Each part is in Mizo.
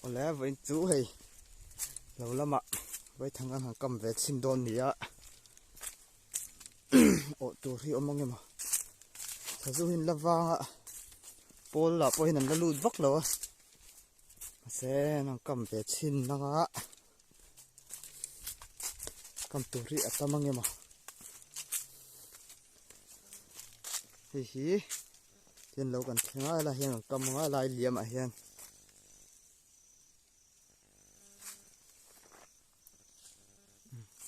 Awle vawiin chu hei lo lamah vaithang an han kam ve chhin dawn ni a awh tur hi awm ang emaw sazu hi an la vang a pawl lah pawhin an la lut vak lo a mahse an han kam ve chhin ang a kam tur hi a tam ang emaw hei hi. Tin lo kan thleng a helai hian kan kam ang a helai liam ah hian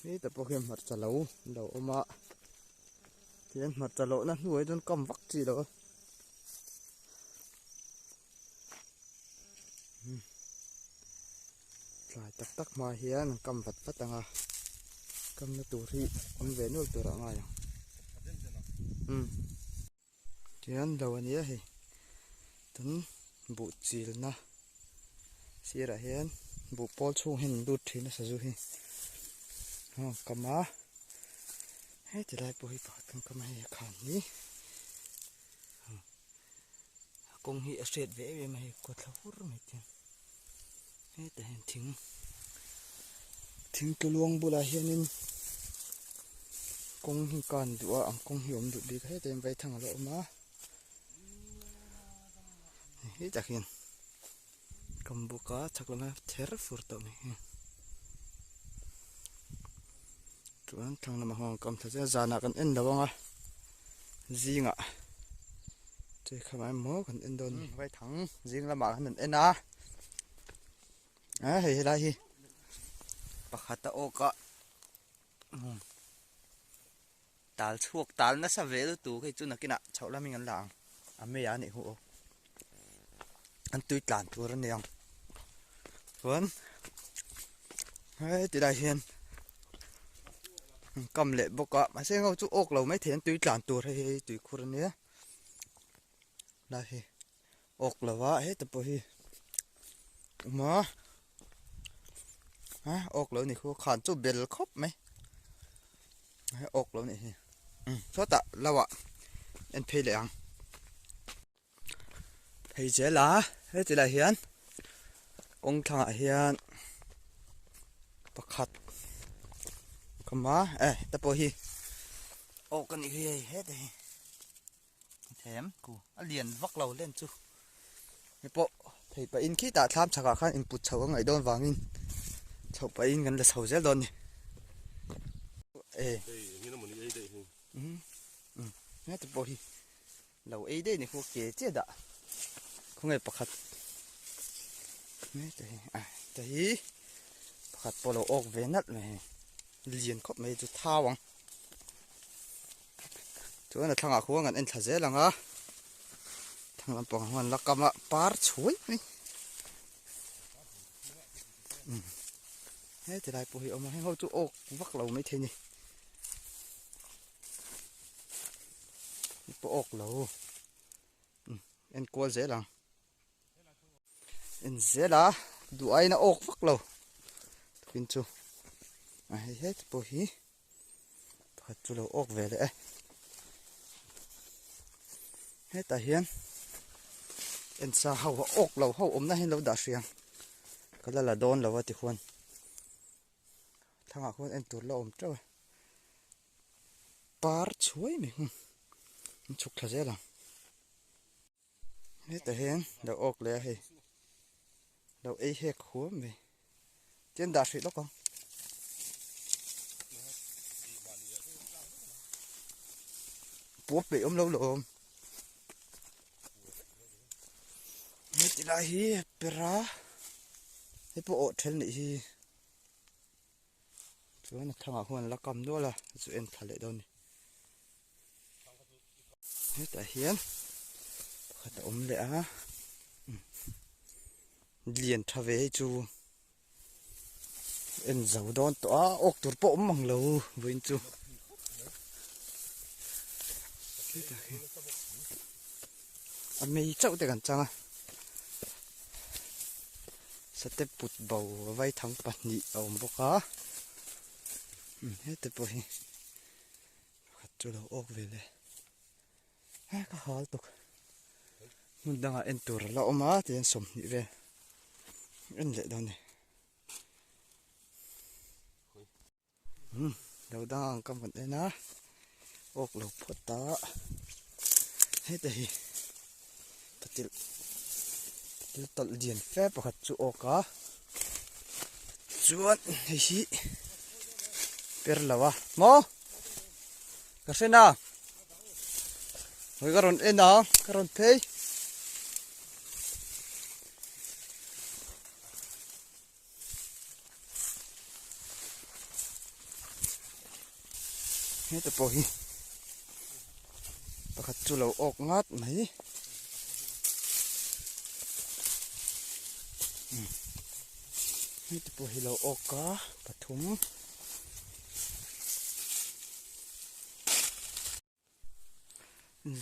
hetah pawh hian hmarcha lo an lo awm a tihian hmarcha lohna hnuai chuan kam vak chi lo a tlai tak tak hma hian an kam vat vat ang a kamna tur hi awm ve nual tur ah a ngai ang umm. Tihian lo a nia hei tun buh chilna sirah hian buh pawl chhung hian an lut thin a sazu hi aw kam a heti lai pawh hi pakhat kan kam a hei a khan hi a kawng hi a hriat ve em em a hei kawthla hur mai te hetah hian thing thing tuluang bulah hianin kawng hi kan duh a ang kawng hi awm duh bik a hetah hian vaithang a lo awm a hetah hian kam bawk a chhak lamah ther fur tawh mai hi chuan thlang lamah huan kam thla chiah zanah kan en lo ang a zingah chei kha mai maw kan en dawn ni vaithang zing lamah khan an en a a hei helai hi pakhat a awk a tal chhuak tal nasa ve lutuk hei chu nakinah chhoh lamin an la ang a mei a nih hu aw an tui tlan tur a ni ang chuan heti lai hian an kam leh bawk a mahse heng ho chu awk lo maithei an tui tlan tur hei hei tui khur a nia lai hi awk lo a heta pawh hi awm a a awk lo ni khu khan chu bel khawp mai awk lo nih hi sawtah lo ah en phei leh ang phei zel a heti lai hian kawng thlangah hian pakhat khawm a e heta pawh hi awk a nih hi hei heta hi them ku a lian vak lo len chu hei pawh phei pahin khitah thlam chhakah khan input chho a ngaih dawn vangin chhoh pahin kan la chho zel dawn a ni e heta pawh hi Lo ei daih ni khu ke chiah dah khawnge pakhat ta hi pakhat pawh lo awk ve nalh mai hei lian khawp mai chu thau ang chuan a thlangah khuan kan en thla zel ang a thlang lampang huan la kam a par chhuai mai heti lai pawh hi a awm a heng ho chu awk vak lo maithei a ni. Pawh awk lo en kual zel ang en zel a duh aiin a awk vak lo tukin chu a hei het pawh hi pakhat chu lo awk ve leh e hetah hian en sa ho a awk lo ho awmna hi an lo dah hriang ka la la dawn lo a tikhuan thlangah khuan en tur la awm teuh e. Par chhuai mai hmun an chhuk thla zel ang hetah hian lo awk leh a hei lo ei hek huam mai tian dah hrih lawk ang puap peih awm lo lo awm heti lai hi pera hei pawh awh then nih hi. Chuan a thangah khuan la kam nual a chu en thla leh dawn a ni. Hetah hian pakhat a awm leh a lian tha ve hei chu en zo dawn tawh a awk tur pawh awm mang lo vawiin chu. Hetah hian a mei chauh te kan chang a. Sate put bo vaithang pahnih a awm bawk a hete pawh hi pakhat chu lo awk ve le he ka hal tuk hmun dangah en tur a la awm a tihian 20 vel. En leh dawn ni. Umm lo dang ang ka hmun en a awk lo phawt a heta hi patil patil tawlh lian fe pakhat chu awk a chuan hei hi per lo a maw ka hre na hawi ka rawn en ang ka rawn phei. Heta pawh hi pakhat chu lo awk ngat mai heta pawh hi lo awk a pathum.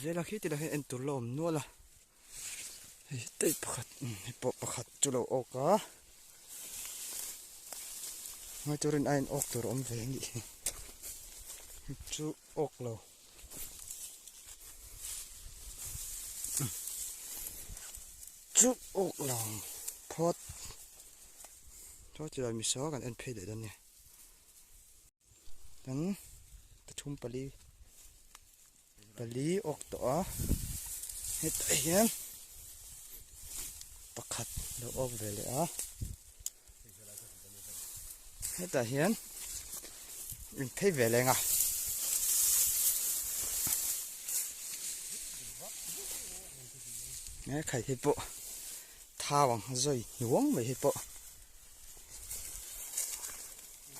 Zela khi tilai hian en tur la awm nual a hei daih pakhat hei pawh pakhat chu lo awk a hmai turin a in awk tur a awm ve anih hi hei chu awk lo chu awk lo phawt chuan tilai misual kan en phei leh dawn nia. Kan pathum pali pali awk tawh a hetah hian pakhat lo awk ve leh a hetah hian in phei ve leng a. He khai hi pawh thau ang zawi hnuang mai hi pawh.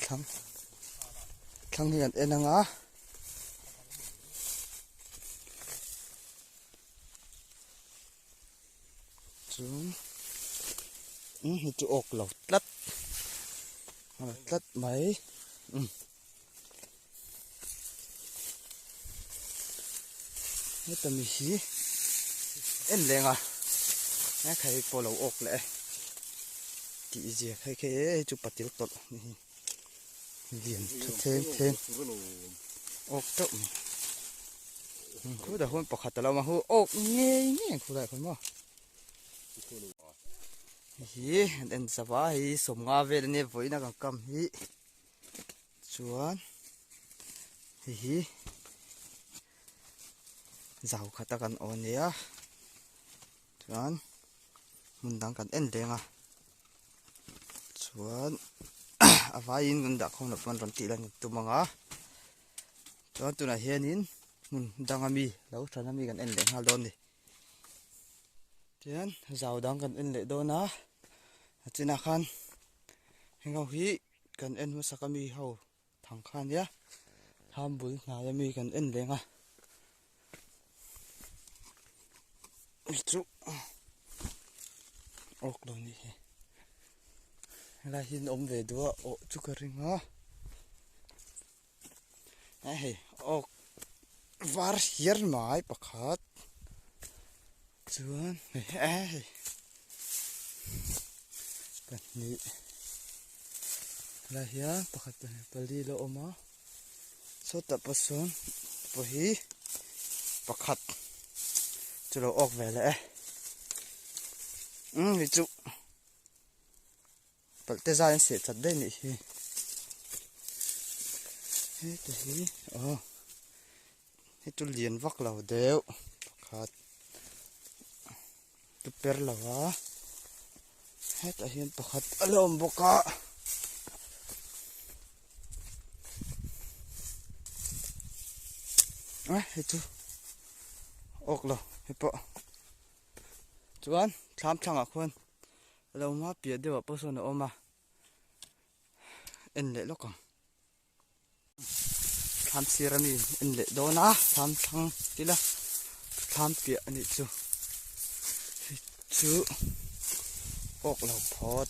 Thlang thlang hi kan en ang a. Chuan umm hi chu awk lo tlat tlat mai umm heta mi hi en leng a he khai pawh lo awk leh e tih zia khai khi e hei chu patil tawlh a ni hi lian tha theng theng awk teuh mai khutah khuan pakhat a lo awm a hu awk ngei ngei ang khulaiah khuan maw hei hi an en chauh a hei sawmnga vel a nia vawiin a kan kam hi. Chuan hei hi zau khat a kan aw nia chuan hmun dang kan en leng a chuan a vaiin kan dah khawm loh pawn rawn tih lan tum ang a chuan tunah hianin hmun dang ami lo than ami kan en leh nghal dawn a ni tihian zau dang kan en leh dawn a a chinah khan heng ho hi. Kan en hmasak ami ho thang kha ania thlam bul hnai ami kan en leng a hei chu awk lo ni hi helai hi an awm ve duh a awh chu ka ring a hei awk var hiar mai pakhat chuan hei hei pahnih helai hian pakhat pahnih pali la awm a sawtah pawh sawn pawh hi pakhat chu lo awk ve leh e umm hei chu. Palh te zai an seh chat daih nih hi heta hi aw hei chu lian vak lo deuh pakhat chu per lo a hetah hian pakhat a la awm bawk a a hei chu awk lo hei pawh chuan thlam thlangah khuan. A lo hma piah deuh ah pawh sawn a awm a en leh lawk ang thlam sir ami en leh dawn a thlam thlang tila thlam piah a nih chu hei chu awk lo phawt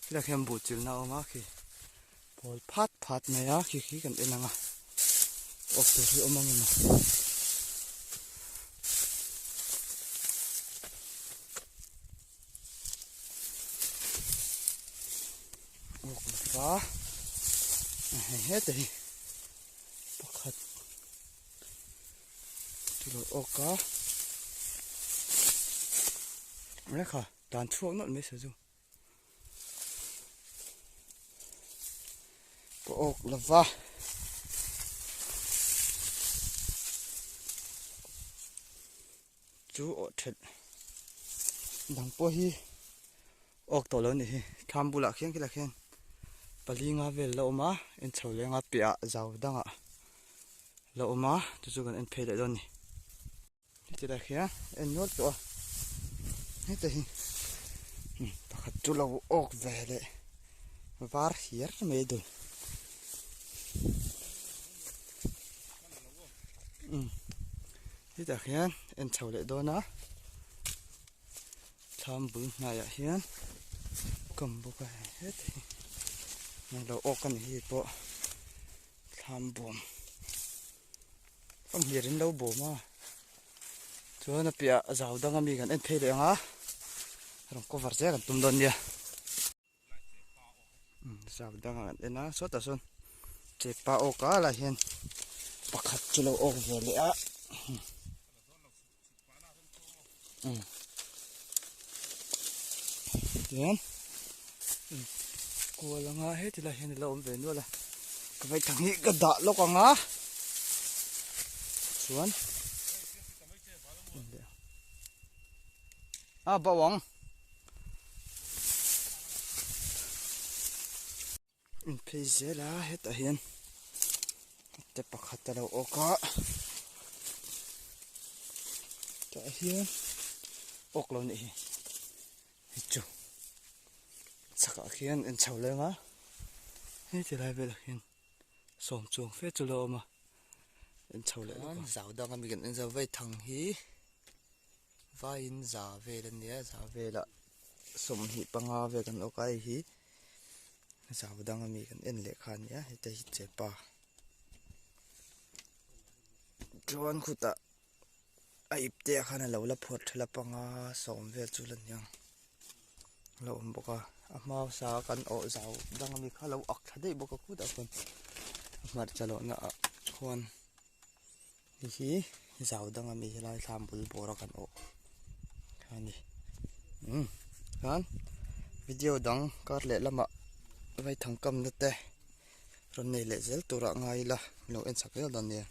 helai khian buh chilhna a awm a khi pawl phat phat mai a khi khi kan en ang a awk tur hi awm ang emaw. Awk lova hei heta hi pakhat chu lo awk a rekha tan chhuak nawlh mai sazu. awk lo va. Chu awh thelh dang pawh hi awk tawh lo a nih hi. Thlam bulah khian khilaiah khian pali nga vel la awm a, en chho leh anga piahah zau dangah la awm a, chu chu kan en phei leh dawn a ni. Heti lai khian en nual tawh a, heta hi pakhat chu lo awk ve leh var hiar mai a dul. Hetah hian en chho leh dawn a, thlam bul hnaiah hian kam bawk a hei heta hi lo awk a ni hi pawh thlam bawm Hlir in lo bawm a chuan a piah zau dang ami kan en phei leh ang a rawn cover zel kan tum dawn nia zau dang ah kan en a sawtah sawn chepa awk a lah hian pakhat chu lo awk ve leh a tichuan kual anga heti lai hian alo awm ve nual a ka vaithang hi ka dah lawk ang a chuan a bauh ang. Inphei zel a hetah hian te pakhat a lo awk a tah hian awk lo nih hi hei chu chhakah khian en chho leng a heti lai velah hian sawm chuang fe chu lo awm a en chho leh lawk a zau dang ami kan en zau vei thang hi vaiin za vel a nia za velah 25 vel kan awk a hei hi. Zau dang ami kan en leh kha ania heta hi chepa chuan khutah a ip te ah khan alo la phawt tha la panga sawm vel chu la ni ang a lo awm bawk a a hma sa kan awh zau dang ami kha alo ak tha daih bawk a khutah khuan hmarcha lawhna ah khuan hei hi zau dang ami helai thlam bul bawr a kan awh kha a ni umm chuan video dang kar leh lamah vaithang kamna te rawn nei leh zel turah ngai ila lo en chak zel dawn nia.